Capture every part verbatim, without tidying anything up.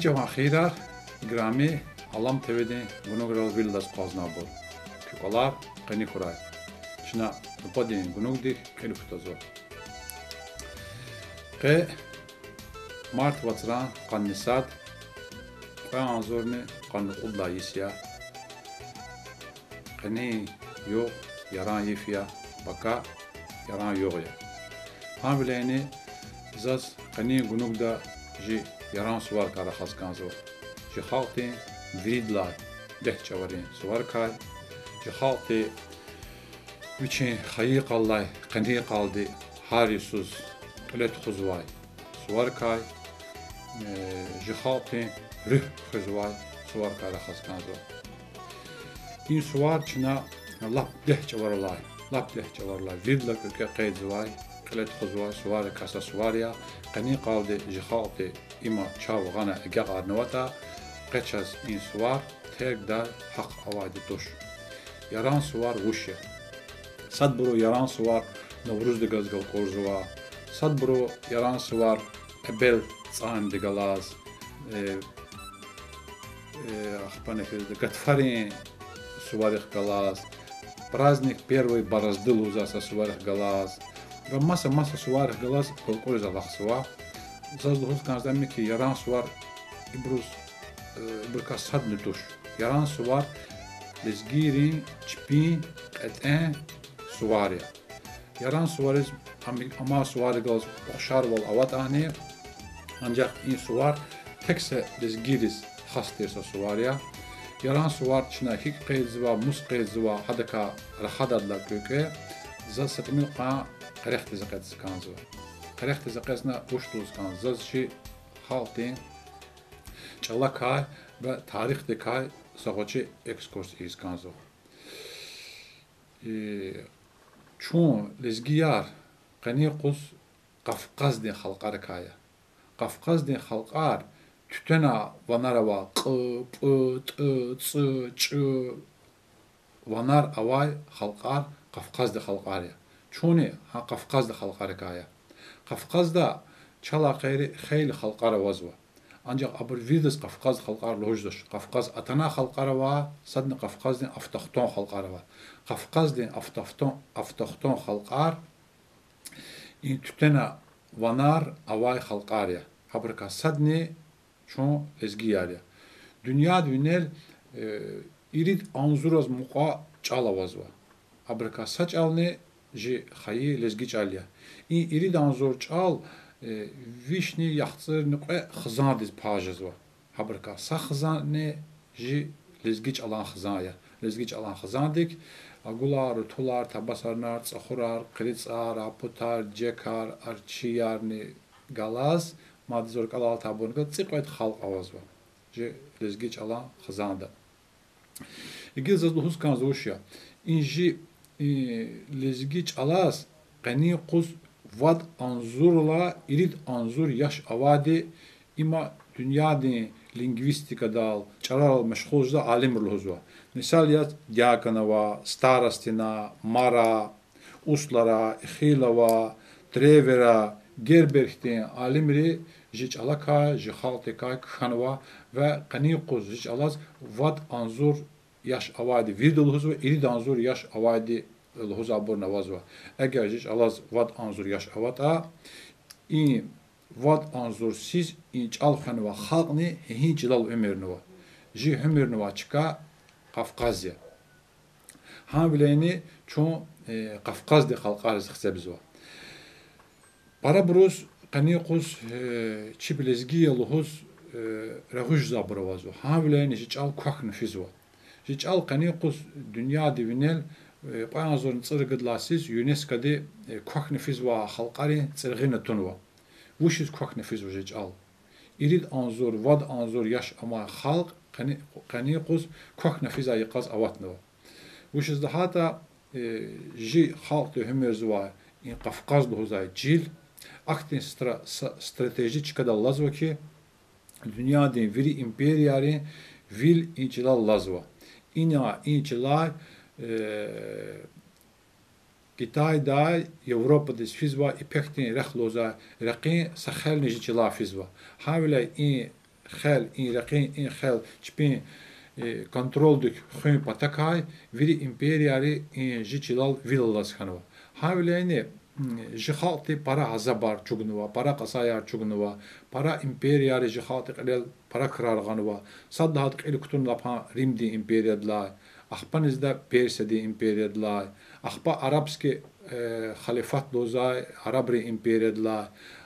чӀаван хийирар, играми Алам ТВ-дин гунуграл вил алаз акъвазнавайбур. Куь кӀвалер къени хьурай. Чна нубатдин гунугдик кьил кутазва. Къе март вацран къанни сад, кьве агъзурни къанни кьуд лагьай йис я. Къенин югъ яран йиф я, пака яран югъ я. Гьавиляйни заз къенин гунугда жи яран суварикай рахаз кӀанзава. Жи халкьдин виридалай дегь чӀаварин суварикай, жи халкьди вичин хайи къаллай къенин къалди гьар йисуз кьиле тухузвай суварикай, э, жи халкьдин руьгь хуьзвай суварикай рахаз кӀанзава. И сувар чна лап дегь чӀаварилай, лап дегь чӀаварилай виридалай кӀвекӀве къейдзавай, кьиле тухузвай суварикай са сувар я. Къенин къалди жи халкьди има чав гъана агакьарнаватӀа, къе чаз и сувар тергдай гьахъ авайди туш. Яран сувар вуч я? Садбуру яран сувар Навруздихъ галаз галкӀурзава, садбуру яран сувар Эбел цӀандихъ галаз, э, э, ахпа нехизда гатфарин суварихъ галаз, праздник Первой Борозды лугьузвай са суварихъ галаз ва маса-маса суварихъ галаз галкӀуриз алахъзава. Заз лугьуз кӀанзава хьи, яран сувар ибуруз, э, ибурукай садни туш. Яран сувар лезгийрин чпин кьетӀен сувар я. Яран сувариз ам-, амай суварихъ галаз ухшарвал аватӀани, анжах и сувар тек са лезгийриз хас тир са сувар я. Яран сувар чна гьикӀ къейдзава, мус къейдзава, гьадакай рахадайдалай кӀвекӀве, заз са тӀимил кьван къерехдиз экъечӀиз кӀанзава. Къерехдиз экъечӀна вуч лугьуз кӀанзава? Заз чи халкьдин чӀалакай ва тарихдикай са гъвечӀи экскурс ийиз кӀанзава. Э, чун, лезгияр, къенин юкъуз Къафкъаздин халкьарикай я. Къафкъаздин халкьар туьтуьна ванар авай, кь, пӀ, тӀ, цӀ, чӀ ванар авай халкьар Къафкъаздин халкьар я. Чунни гьа Къафкъаздин халкьарикай я. Къафкъазда чалай гъейри хейлин халкьар авазва. Анжах абур виридаз Къафкъаздин халкьар лугьуз жезвач. Къафкъаз атана халкьар ава, садни Къафкъаздин автохтон халкьар ава. Къафкъаздин автохтон, автохтон халкьар и туьтуьна ванар авай халкьар я. Гьабурукай садни чун лезгияр я. Дуьньяда винел, э, ирид агъзураз мукьва чӀал авазва. Абурукай са чӀални жи хайи лезги чӀал я. И ирид агъзур чӀал, э, вишни яхцӀурни кьве хизандиз пай жезва. Гьабурукай са хизанни жи Лезги чӀалан хизан я. Лезги чӀалан хизандик агулар, рутулар, табасарнар, цӀахурар, къилицӀар, апутар, жекар, арчиярни галаз, мад зур кӀалалтайбурни галаз цӀикьвед халкь авазва жи лезги чӀалан хизанда. Игил заз лугьуз кӀанзава вуч я. И жи, и, лезги чӀалаз къенин юкъуз вад агъзурла ирид агъзур яш авайди, има дуьньядин лингвистикадал, чӀаларал машгъул жезвай алимри лугьузва. Мисал яз, Дьяконова, Старостина, Мара, Услара, Ихилова, Тревера, Гербер хьтин алимри жи чӀалакай, жи халкьдикай кхьенва ва къенин юкъуз жи чӀалаз вад агъзур яш авайди вирида лугьузва, ирид агъзур яш авайди лугьузвайбурни авазва. Эгер жи чӀалаз вад агъзур яш аватӀа, и вад агъзурсиз и чӀал хвенвай халкьни гьи чилел уьмуьрнава. Жи уьмуьрнавай чка Къафкъаз я. Гьавиляйни чун, э, Къафкъаздин халкьариз хцебзава. Парабуруз къенин юкъуз, э, чеб лезги я лугьуз, э, регъуь жезвайбур авазва. Гьавиляйни жи чӀал квахьна физва. Жи чӀал къенин юкъуз дуьньяда винел, э, кьве агъзурни цӀуругуд лагьай йисуз ЮНЕСКО-ди, э, квахьна физвай халкьарин цӀиргъина тунва. Вучиз квахьна физва жи чӀал? Ирид агъзур, вад агъзур яш авай халкь къени-, къенин юкъуз квахьна физвай йикъаз аватнава. Вучиз лагьайтӀа, э, жи халкьди уьмуьрзавай и Къафкъаз лугьузвай чил ахьтин стра-, са-, стратегический чкадал алазва хьи, дуьньядин вири империярин вил и чилел алазва. Ина и чилел, э, Китайдай Европадиз физвай Ипекдин рехъ лугьузвай рекьин са хелни жи чилел физва. Гьавиляй и хел, и рекьин, и хел чпин, э, контрольдик хуьн патакай вири империяри и жи чилел вил алаз хьанва. Гьавиляйни, м, жи халкьди пара азабар чӀугунва, пара кьасаяр чӀугунва, пара империяри жи халкьдин кьилел пара крар гъанва. Сад лагьайди кьил кутуна лап гьа Римдин империядилай, ахпанизда Персиядин империядилай, ахпа арабский, э, халифат лугьузвай арабрин империядилай,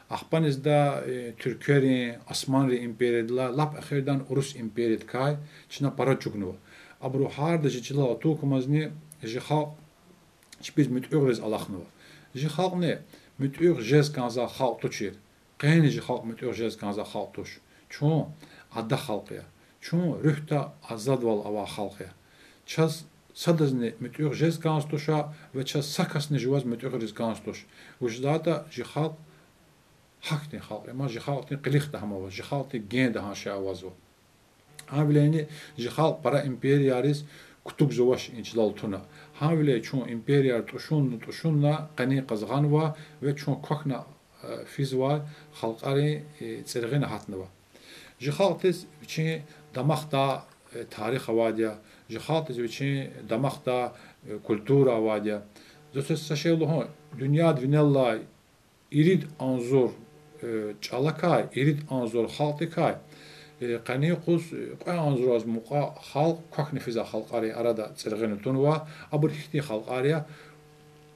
ахпанизда, э, туьрквейрин, османрин империядилай, лап эхирдани урус империядикай чна пара чӀугунва. Абуру гьарда жи чилел атун кумазни жи халкь чпиз муьтӀуьгъариз алахънава. Жи халкьни муьтӀуьгъ жез кӀанзавай халкь тушир. Къени жи халкь муьтӀуьгъ жез кӀанзавай халкь туш. Чун ада халкь я. Чун руьгьда азадвал авай халкь я. Чаз садазни муьтӀуьгъ жез кӀанзавай туш ва чаз са касни жуваз муьтӀуьгъариз кӀанзавай туш. Вучиз лагьайтӀа жи халкь гьахьтин халкь я, ма жи халкьдин къилихда гьам аваз, жи халкьдин генда гьа шей авазва. Гьавиляйни жи халкь пара империяриз кутугзавач и чилел туна. Гьавиляй чун империяр тӀушунна, тӀушунна къенин къазгъанва ва чун квахьна, э, физвай халкьарин, э, цӀиргъина гьатнава. Жи халкьдиз вичин дамахдай, э, тарих авайди я, жи халкьдиз вичин дамахдай, э, культура авайди я. Заз са шей лугьун, дуьньяда винеллай ирид агъзур, э, чӀалакай, ирид агъзур халкьдикай, э, къенин юкъуз, э, кьве агъзураз мукьва халкь квахьна физвай халкьарин арада цӀиргъина тунва, абур гьихьтин халкьар я,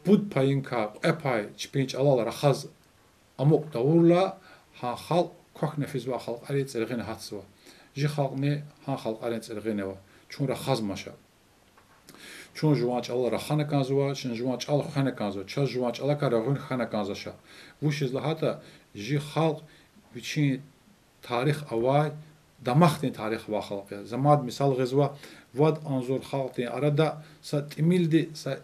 пуд пайинкай кьве пай чпин чӀалал рахаз амукь тавурла, гьа халкь квахьна физвай халкьарин цӀиргъина гьатзава. Жи халкьни гьа халкьарин цӀиргъина ава. Чун рахазмаша. Чун жуван чӀалал рахана кӀанзава, чун жуван чӀал хвена кӀанзава, чаз жуван чӀалакай регъуьн хьана кӀанзавач. Вучиз лагьайтӀа жи халкь вичин тарих авай, дамахдин тарих авай халкь я. За мад мисал гъизва, вад агъзур халкьдин арада са тӀимилди са,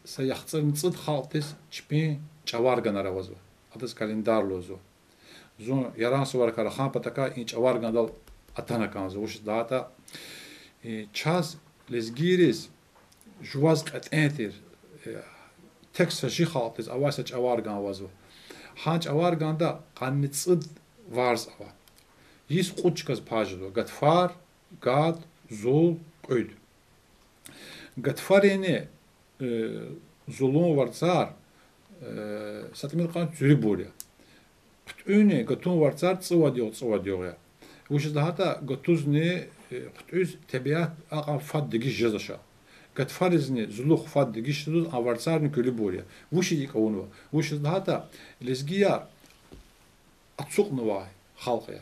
са яхцӀурни цӀуд халкьдиз чпин чӀавар ганар авазва. Адаз календарь лугьузва. Зун Яран суварикай рахан патакай и чӀавар гандал атана кӀанзава, вучиз лагьайтӀа, э, чаз лезгийриз жуваз кьетӀен тир, э, тек са жи халкьдиз авай са чӀавар ган авазва. Гьа чӀавар ганда къанни цӀуд варз ава. Йис кьуд чказ пай жезва: гатфар, гад, зул, кьуьд. Гатфаринни, э, зулун варцар, э, са тӀимил кьван куьруьбур я. ХъуьтӀуьнни гатун варцар цӀувад югъ, цӀувад югъ я. Вучиз лагьайтӀа гатузни, э, хъуьтӀуьз тебиат акьван фад дегиш жезвач. Гатфаризни зулухъ фад дегиш жезва, а варцарни куьруьбур я. Вучиз икӀ авунва? Вучиз лагьайтӀа лезгияр ацукьнавай халкь я.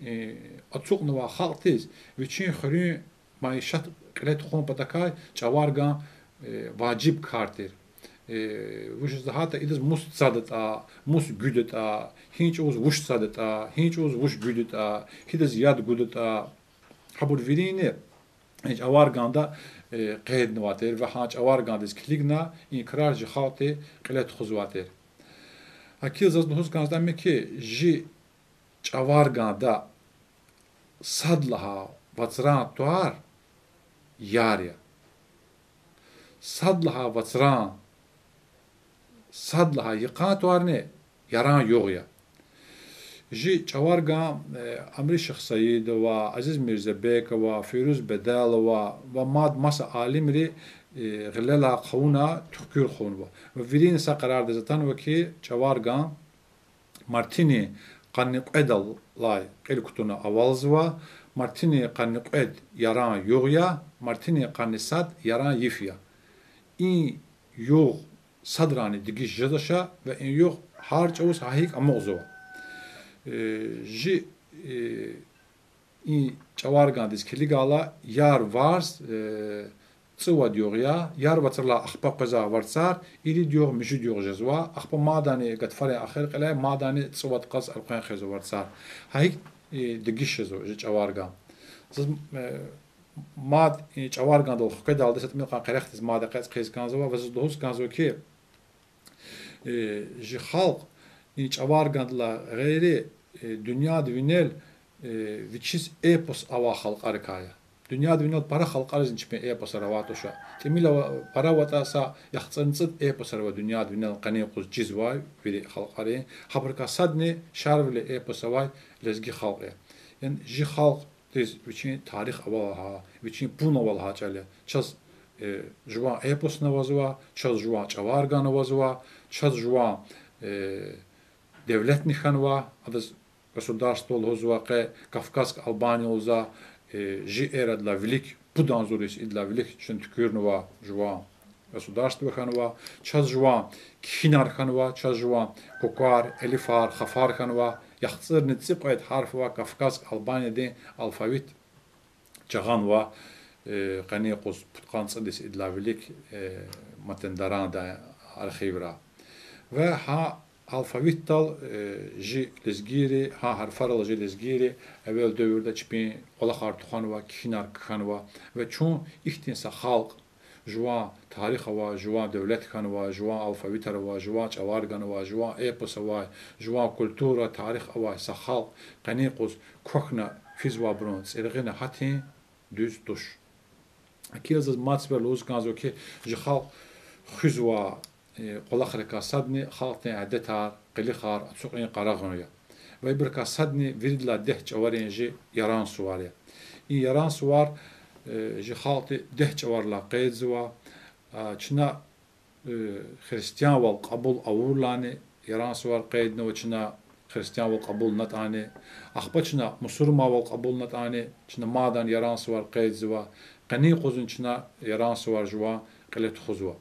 Э, ацукьнавай халкьдиз вичин хуьруьн Майишат кьиле тухун патакай чӀаварган, э, важиб кар тир. Э, вучиз лагьайтӀа идаз мус цадатӀа, мус гуьдатӀа, гьи чӀавуз вуч цадатӀа, гьи чӀавуз вуч гуьдатӀа, гьидаз яд гудатӀа. Гьабур вирини и чӀаварганда, э, къейднавай тир ва гьа чӀаваргандиз килигна и крар жи халкьди кьиле тухузвай тир. Гьакил заз лугьуз кӀанзава ам я хьи, жи чӀаварганда сад лагьай вацран тӀвар яр я. Сад лагьай вацран, сад лагьай йикъан тӀварни яран-югъ я. Жи чӀаварган, э, Амри Шихсаидова, Азиз Мирзебекова, Фируз Бедалова ва мад маса алимри, э, гъилелай хъувуна туькӀуьр хъувунва. Ва вирин са къарардиз атанва хьи, чӀаварган мартинин къанни кьведалай кьил кутуна авалзава, мартинин къанни кьвед яран-югъ я, мартинин къанни сад яран-йиф я. И югъ садрани дегиш жезвач ва и югъ гьар чӀавуз гьа гьикӀ амукьзава. Э, жи, э, и чӀаваргандиз килигайла, яр варз, э, цӀувад югъ я, яр вацралай ахпа къвезвай варцар ирид югъ, муьжуьд югъ жезва, ахпа мадани гатфарин эхир кьиле мадани цӀувад кьаз элкъвен хъийизва варцар. Гьа гьикӀ, э, дегиш жезва жи чӀаварган. Заз, э, мад и чӀаваргандал хкведалди са тӀимил кьван къерехдиз мад экъечӀ хъийиз кӀанзава ва заз лугьуз кӀанзава хьи, э, жи халкь и чӀаваргандилай гъейри, э, дуьньяда винел, э, вичиз эпос авай халкьарикай я. Дуьньяда винел пара халкьаризни чпин эпосар авай туш. ТӀимил ава-, пара аватӀа са яхцӀурни цӀуд эпосар ава дуьньяда винел къенин юкъуз чизвай вири халкьарин. Гьабурукай садни Шарвили эпос авай лезги халкь я. Яни жи халкь диз вичин тарих ава лагьай, вичин пун ава лагьай чӀал я. Чаз, э, жуван эпосни авазва, чаз жуван чӀаварганни авазва, чаз жуван, э, девлетни хьанва, адаз государство лугьузва, къе Кавказская Албания лугьузва, э, жи эрадилай вилик, пудан зуриз идалай вилик чна туькӀуьрнава жуван государство хьанва, чаз жуван кхьинар хьанва, чаз жуван кукӀвар, элифар, хафар хьанва, яхцӀурни цӀикьвед гьарф авай Кавказская Албаниядин алфавит жагъанва, э, къенин юкъуз пудкъанни цӀуд йис идалай вилик, э, Матандаранда архивра. Ва гьа алфавитдал, э, жи лезгийри, гьа гьарфарал жи лезгийри эвел девирда чпин кӀвалахар тухванва, кхьинар кхьенва. Ва чун ихьтин са халкь, жуван тарих авай, жуван девлет хьанвай, жуван алфавитар авай, жуван чӀаварган авай, жуван эпос авай, жуван культура, тарих авай са халкь къенин юкъуз квахьна физвайбурун цӀиргъина гьатин дуьз туш. Гьакил заз мад сефер лугьуз кӀанзава хьи, жи халкь хуьзвай, э, кӀвалахрикай садни халкьдин адетар, къилихар ацукьин-къарагъун я. Ва ибурукай садни виридалай дегь чӀаварин жи Яран сувар я. И Яран сувар, э, жи халкьди дегь чӀаварилай къейдзава. А, чна, э, христианвал кьабул авурлани Яран сувар къейднава, чна христианвал кьабулнатӀани, ахпа чна мусурманвал кьабулнатӀани, чна мадни Яран сувар къейдзава, къенин юкъузни чна Яран сувар жуван кьиле тухузва.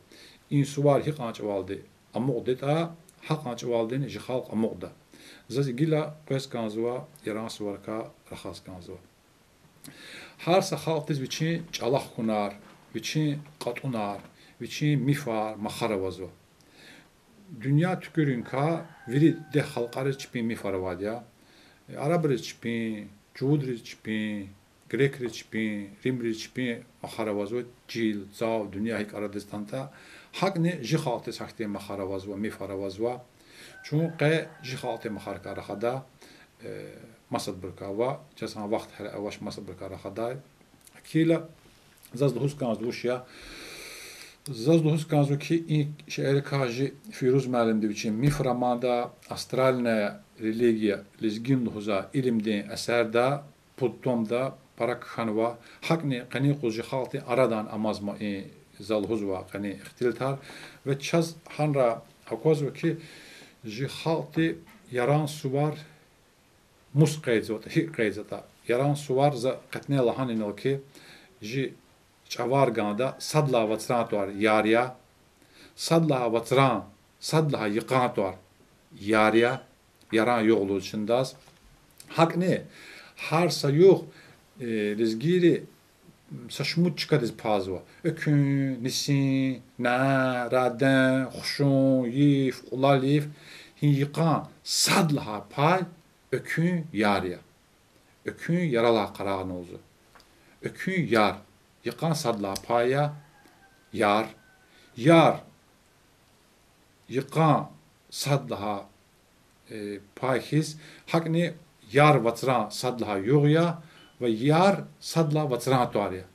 И сувар гьикьван чӀавалди амукьдатӀа, гьакьван чӀавалдини жи халкь амукьда. Заз гила къвез кӀанзава, Яран суварикай рахаз кӀанзава. Гьар са халкьдиз вичин чӀалахъ хьунар, вичин кьатӀунар, вичин мифар, махар авазва. Дуьнья туькӀуьрункай вири дегь халкьариз чпин мифар авайди я. Арабриз чпин, чувудриз чпин, грекриз чпин, римриз чпин махар авазва, чил, цав, дуьнья гьикӀ арадиз атӀанатӀа. ГьакӀни жи халкьдиз гьахьтин махар авазва, мифар авазва. Чун къе жи халкьдин махарикай рахада, э, масадбурукай ва чаз гьа вахт гьеле авач масадбурукай рахадай. Гила заз лугьуз кӀанзава вуч я. Заз лугьуз кӀанзава хьи, и шиирикай жи Фируз муаллимди вичин Миф романда, Астральная религия лезгин лугьузвай илимдин эсерда, пуд томда пара кхьенва, гьакӀни къенин юкъуз жи халкьдин арадани амазма и за лугьузвай къенин ихтилатар. Ва чаз гьанра аквазва хьи, жи халкьди Яран сувар мус къейдзаватӀа, гьикӀ къейдзаватӀа. Яран сувар, за къенин лагьана инал хьи, жи чӀаварганда сад лагьай вацран тӀвар яр я, сад лагьай вацран, сад лагьай йикъан тӀвар яр я, яран-югъ лугьуз чна адаз. ГьакӀни гьар са югъ, э, лезгийри са шумуд чкадиз пайзава. Экуьн, нисин, нянь, раден, хушун, йиф, кьулал йиф, гьи йикъан сад лагьай пай экуьн яр я. Экуьн яралай къарагъна лугьузва. Экуьн яр. Йикъан сад лагьай пай я, яр. Яр. Йикъан сад лагьай, э, пай хьиз, гьакӀни яр вацран сад лагьай югъ я ва яр сад лагьай вацран тӀвар я.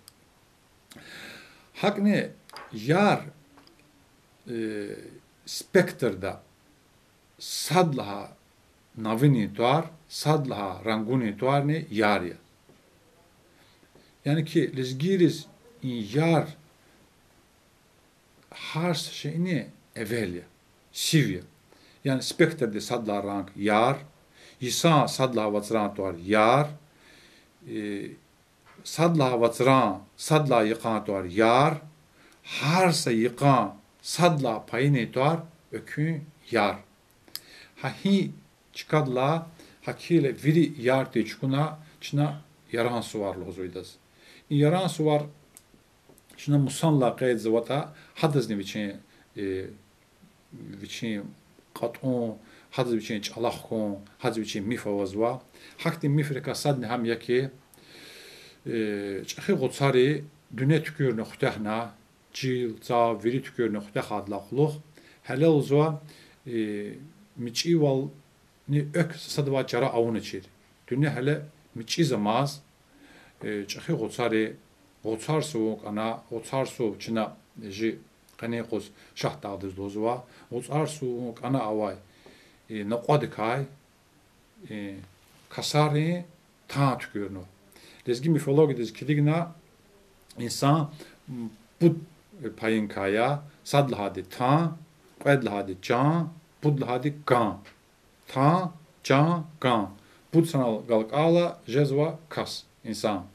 ГьакӀни яр, э, спектрда сад лагьай навинин тӀвар, сад лагьай рангунин тӀварни яр я. Яни ки лезгийриз и яр гьар са шейинин эвел я, сив я. Яни спектрдин сад лагьай ранг яр, йисан сад лагьай вацран тӀвар яр, э, сад лагьай вацран, сад лагьай йикъан тӀвар яр, гьар са йикъан сад лагьай пайинин тӀвар экуьн яр. Гьа гьи чкадилай гьакӀ хьайила вири яр тир чукуна чна яран сувар лугьузва идаз. И яран сувар чна мусанлай къейдзаватӀа, гьадазни вичин, э, вичин кьатӀун, гьадаз вичин чӀалахъ хьун, гьадаз вичин миф авазва. Гьахьтин мифрикай садни гьам я ки, э, чӀехи гъуцари дуьне туькӀуьрна куьтягьна, чил, цав, вири туькӀуьрна куьтягьайдалай кьулухъ, гьеле лугьузва, э, мичӀивални экв са садавай чара авуначир. Дуьне гьеле мичӀизамаз, э, чӀехи гъуцари, гъуцар сувун кӀана, гъуцар сув чна жи къенин юкъуз Шагьдагъдиз лугьузва, гъуцар сувун кӀана авай, э, накьвадикай, э, касарин тан туькӀуьрнава. Лезги мифологиядиз килигна, инсан, м, пуд, э, пайинкай я, сад лагьайди тан, кьвед лагьайди чан, пуд лагьайди кан. Тан, чан, кан. Пуд санал галкӀайла жезва кас, инсан.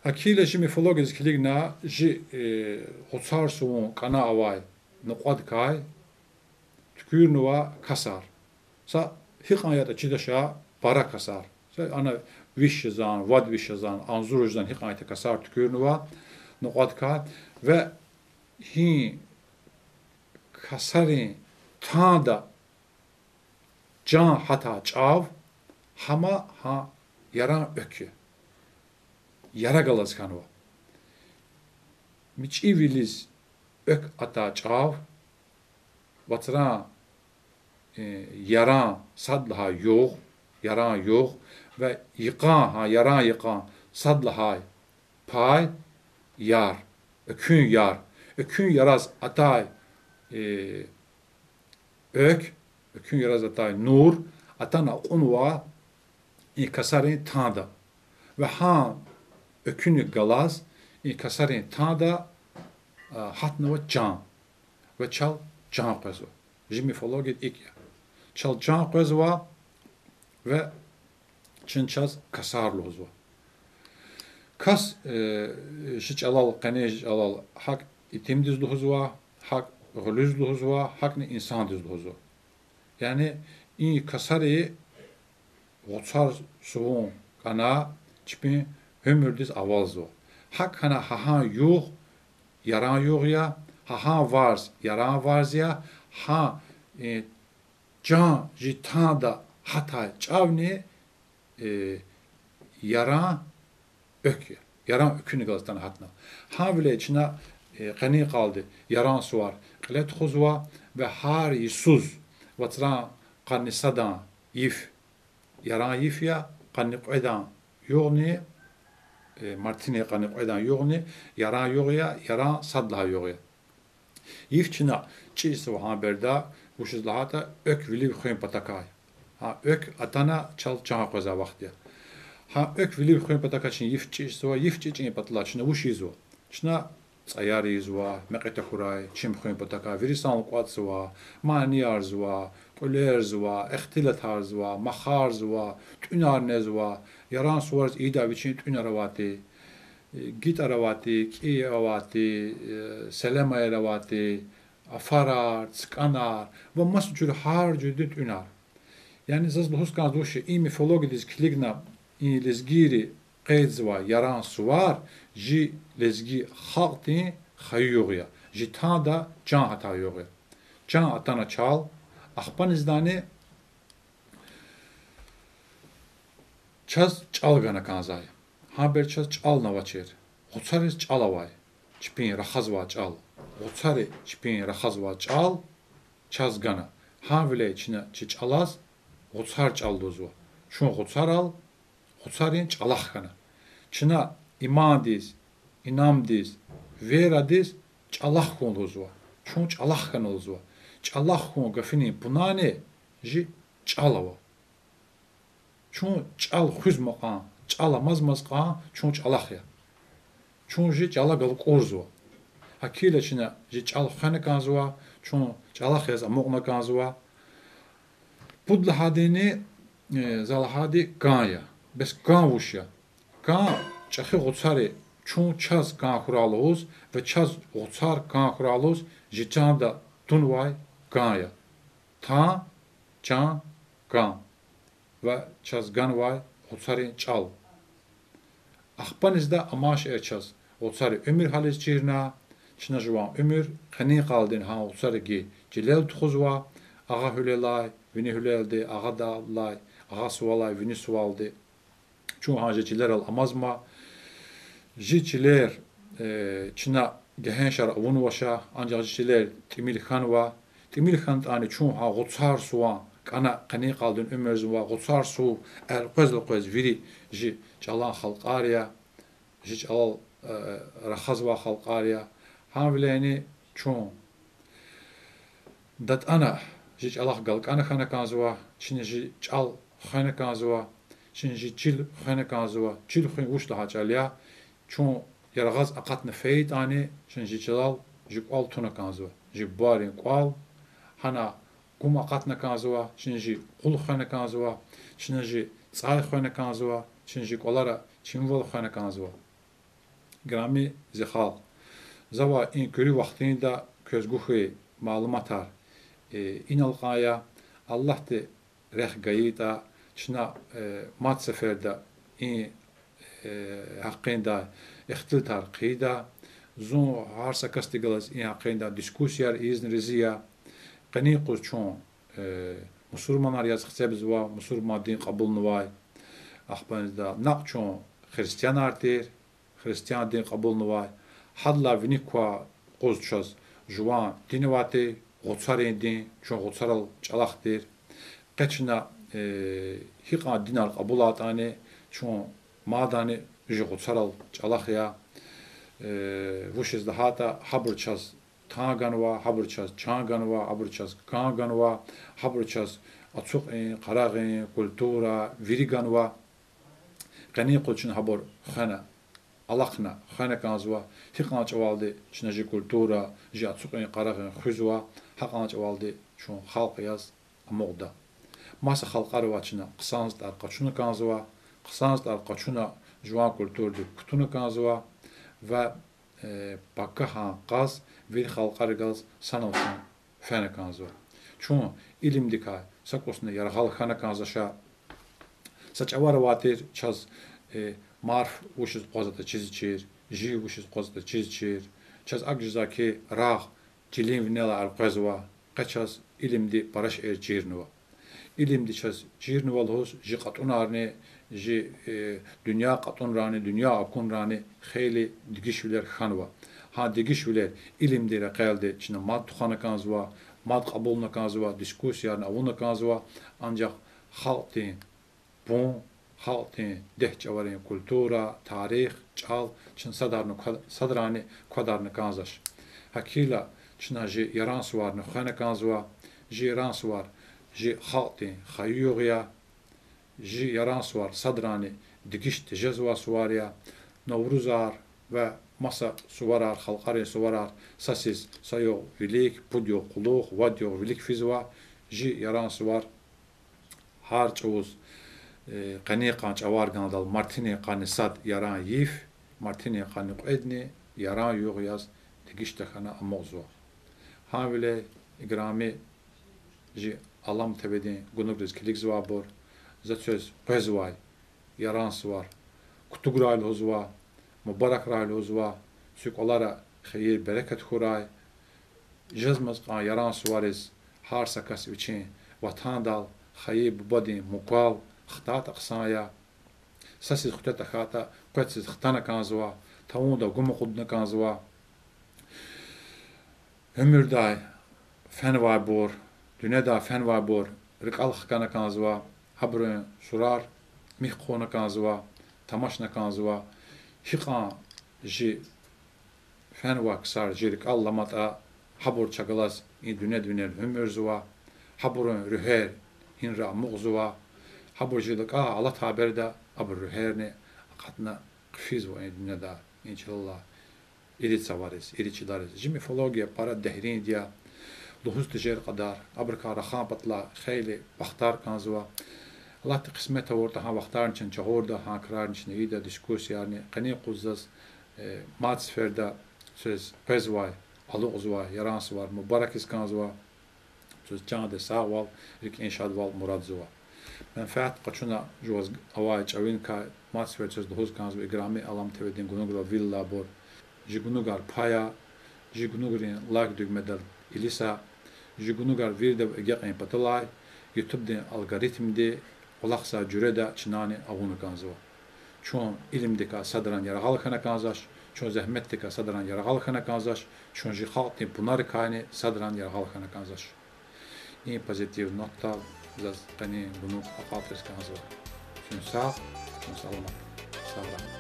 ГьакӀ хьайила жи мифологиядиз килигна, жи, э, гъуцар сувун кӀана авай накьвадикай туькӀуьрнава касар. Са гьикьван ятӀа чидач, пара касар. Са ана виш жезан, вад виш жезан, агъзур жезан гьикьван ятӀа касар туькӀуьрнава накьвадикай. Ва гьи касарин танда чан гьатай чӀав, гьам гьа яран экв я. Яра галаз хьанва. МичӀивилиз экв атай чӀав, вацран, э, яран сад лагьай югъ, яран югъ ва йикъан, гьа яран йикъан сад лагьай пай, яр, экуьн яр. Экуьн яраз атай, э, экв, экуьн яраз атай нур атана акьунва и касарин танда. Ва гьа экуьнихъ галаз и касарин танда, а, гьатнава чан. Ва чал чан къвезва. Жи мифологияда икӀ я. Чал чан къвезва ва чна чаз касар лугьузва. Кас, э, жи чӀалал, къенин жи чӀалал гьакӀ итимдиз лугьузва, гьакӀ гъуьлуьз лугьузва, гьакӀни инсандиз лугьузва. Яни и касари гъуцар сувун кӀана, чпин уьмуьрдиз авалзава. ГьакӀ хьана гьа гьа югъ яран югъ я, гьа гьа варз яран варз я, гьа, э, чан жи танда гьатай чӀавни, э, яран экв я, яран экуьнихъ галаз атана гьатна. Гьавиляй чна, э, къенин къалди яран сувар кьиле тухузва ва гьар йисуз вацран къанни садан йиф яран йиф я, къанни кьведан югъни, э, мартдин къанни кьведан югъни яран югъ я, яран сад лагьай югъ я. Йиф чна чӀичӀзава гьа береда, вучиз лагьайтӀа экв вилив хуьн патакай. Гьа экв атана чал чан къвезвай вахт я. Гьа экв вилив хуьн патакай чна йиф чӀичӀзава, йиф чӀичӀин паталай чна вуч ийизва? Чна цӀаяр ийизва, мекьи тахьурай, чим хуьн патакай, вири санал кӀватӀзава, манияр ийизва, кьуьлер ийизва, ихтилатар ийизва, махар ийизва, тӀуьнар незва, яран сувариз ийидай вичин тӀуьнар авайди, гитӀар авайди, кӀи авайди, селемаяр авайди, афарар, цкӀанар ва маса жуьре гьар жуьредин тӀуьнар. Яни заз лугьуз кӀанзава вуч я, и мифологиядиз килигна, и лезгийри къейдзавай Яран сувар жи лезги халкьдин хайи югъ я, жи танда чан гьатай югъ я. Чан атана чал, ахпаниздани чаз чӀал гана кӀанзавай. Гьабур чаз чӀални авачир. Гъуцариз чӀал авай. Чпин рахазвай чӀал. Гъуцари чпин рахазвай чӀал чаз гана. Гьавиляй чна чи чӀалаз гъуцар чӀал лугьузва. Чун гъуцарал, гъуцарин чӀалахъ хьана. Чна имандиз, инамдиз, верадиз чӀалахъ хьун лугьузва. Чун чӀалахъ хьана лугьузва. ЧӀалахъ хьун гафунин пунани жи чӀал ава. Чун чӀал хуьзмай кьван, чӀал амазмаз кьван, чун чӀалахъ я. Чун жи чӀала галкӀурзава. Гьакила чна жи чӀал хвена кӀанзава, чун чӀалахъ яз амукьна кӀанзава. Пуд лагьайдини, э, за лагьайди кӀан я. Бес кӀан вуч я? КӀан чӀехи гъуцари чун чаз кӀан хьурай лугьуз ва чаз гъуцар кӀан хьурай лугьуз жи чанда тунвай кӀан я. Тан, чан, кӀан ва чаз ганвай гъуцарин чӀал. Ахпанизда амай шейэр чаз гъуцари уьмуьр гьализ чирна, чна жуван уьмуьр къенин къалдин гьа гъуцариди чилел тухузва, агъа гьуьлелай, вини гьуьлелди, агъа далай, агъа сувалай, вини сувалди. Чун гьа жи чилерал амазма, жи чилер, э, чна гегьеншар авунвач, анжах жи чилер тӀимил хьанва. ТӀимил хьанатӀани чун гьа гъуцар суван, кӀана къенин къалдин уьмуьрзава, гъуцар сув элкъвез-элкъвез вири жи чӀалан халкьар я, жи чӀалал, э, рахазвай халкьар я. Гьавиляйни чун датӀана жи чӀалахъ галкӀана хьана кӀанзава, чна жи чӀал хвена кӀанзава, чна жи чил хвена кӀанзава, чил хуьн вуч лагьай чӀал я, чун яргъаз акъатна фейитӀани, чна жи чилел жи кӀвал туна кӀанзава, жи бубайрин кӀвал, гьана гум акъатна кӀанзава, чна жи къул хвена кӀанзава, чна жи цӀай хвена кӀанзава, чна жи кӀвалера чинвал хвена кӀанзава. Играми зи халкь, завай и куьруь вахтунда квез гуьгъуьниз малуматар, э, инал кьван я, Аллагьди рехъ гайитӀа, чна, э, мад сеферда и, э, гьакъиндай ихтилатар хъийида, зун гьар са касди галаз и гьакъиндай дискуссияр ийизни рази я. Къенин юкъуз чун, э, мусурманар яз хцебзава, мусурман дин кьабулнавай. Ахпанизда накь чун христианар тир, христиан дин кьабулнавай. Гьадалай виник квай юкъуз чаз жуван дин авайди, гъуцарин дин, чун гъуцарал чӀалахъ тир. Къе чна, э, гьикьван динар кьабулайтӀани, чун мадани жи гъуцарал чӀалахъ я. Э, вучиз лагьайтӀа гьабур чаз тан ганва, гьабур чаз чан ганва, гьабур чаз кӀан ганва, гьабур чаз ацукьин, къарагъин, культура, вири ганва. Къенин юкъуз чна гьабур хвена, алахъна хвена кӀанзава, гьикьван чӀавалди чна жи культура, жи ацукьин, къарагъин хуьзва, гьакьван чӀавалди чун халкь яз амукьда. Маса халкьар авай чна хъсанзтӀар къачуна кӀанзава, хъсанзтӀар къачуна жуван культурадик кутуна кӀанзава ва, э, пакагьан къаз вири халкьарихъ галаз санал хьун фена кӀанзава. Чун илимдикай са кӀусни яргъал хьана кӀанзавач. Са чӀавар авай тир чаз, э, марф вучиз акъвазатӀа чизвачир, жив вучиз акъвазатӀа чизвачир. Чаз акӀ жезва хьи, рагъ чилин винелай элкъвезва, къе чаз илимди пара шейэр чирнава. Илимди чаз чирнава лугьуз жи кьатӀунарни, жи, э, дуьнья кьатӀунрани, дуьнья акунрани хейлин дегишвилер хьанва. Гьа дегишвилер илимдин рекьелди чна мад тухвана кӀанзава, мад кьабулна кӀанзава, дискуссиярни авуна кӀанзава, анжах халкьдин пун, халкьдин дегь чӀаварин культура, тарих, чӀал чна садрани ква-, садрани квадарна кӀанзавач. Гьакила чна жи Яран суварни хвена кӀанзава, жи Яран сувар жи халкьдин хайи югъ я, жи Яран сувар садрани дегиш тежезвай сувар я, Наврузар ва маса суварар, халкьарин суварар, са сиз са югъ вилик, пуд югъ кьулухъ, вад югъ вилик физва, жи Яран сувар гьар чӀавуз, э, къенин къан чӀавар гандал, мартдин къанни сад яран йиф, мартдин къанни кьведни яран югъ яз дегиш тахьана амукьзава. Гьавиляй, играми жи Алам ТВ-дин гунугриз килигзавайбур, за квез къвезвай Яран сувар кутуграй лугьузва, мубаракрай лугьузва, цуьк кӀвалера хийир-берекат хьурай. Жезмаз кьван Яран сувариз гьар са кас вичин ватандал, хайи бубадин муквал хтайтӀа хъсан я. Сасиз хъуьтӀ тахьайтӀа, къвецӀиз хтана кӀанзава, тавунда гум акъудна кӀанзава. Уьмуьрдай фенвайбур, дуьньядай фенвайбур рикӀел хкана кӀанзава, абурун сурар михь хъувуна кӀанзава, тамашна кӀанзава. Гьикьван чи фенвай ксар чи рикӀел аламатӀа, гьабур чахъ галаз и дуьньядин винел уьмуьрзава, гьабурун руьгьер гьинра амукьзава, гьабур чи лукӀай алатай береда, абурун руьгьерни акъатна хъфизва и дуьньяда, и чилелай ири цавариз, ири чилериз. Чи мифология пара деринди я, лугьуз тежер кьадар, абурукай рахун патал хейлин вахтар кӀанзава. Аллагьди къисмет авуртӀа, гьа вахтарни чна жагъурда, гьа крарни чна ийида, дискуссиярни. Къенин юкъуз заз, э, мад сеферда квез къвезвай, алукьзавай Яран сувар мубаракиз кӀанзава. Квез чандин сагъвал, рикӀин шадвал мурадзава. Менфят къачуна жуваз авай чӀавинкай мад сефер квез лугьуз кӀанзава, играми Алам ТВ-дин гунуграл вил алайбур: чи гунугар пая, чи гунугрин лайк дуьгмедал илиса, чи гунугар вирида агакьун паталай, ютубдин алгоритмди кӀвалахзавай жуьреда чнани авуна кӀанзава. Чун илимдикай садрани яргъал хьана кӀанзавач, чун зегьметдикай садрани яргъал хьана кӀанзавач, чун чи халкьдин пунарикайни садрани яргъал хьана кӀанзавач. И позитив нотадал заз къенин гунуг акьалтӀиз кӀанзава. Чун сагъ, чун саламат. Сагърай.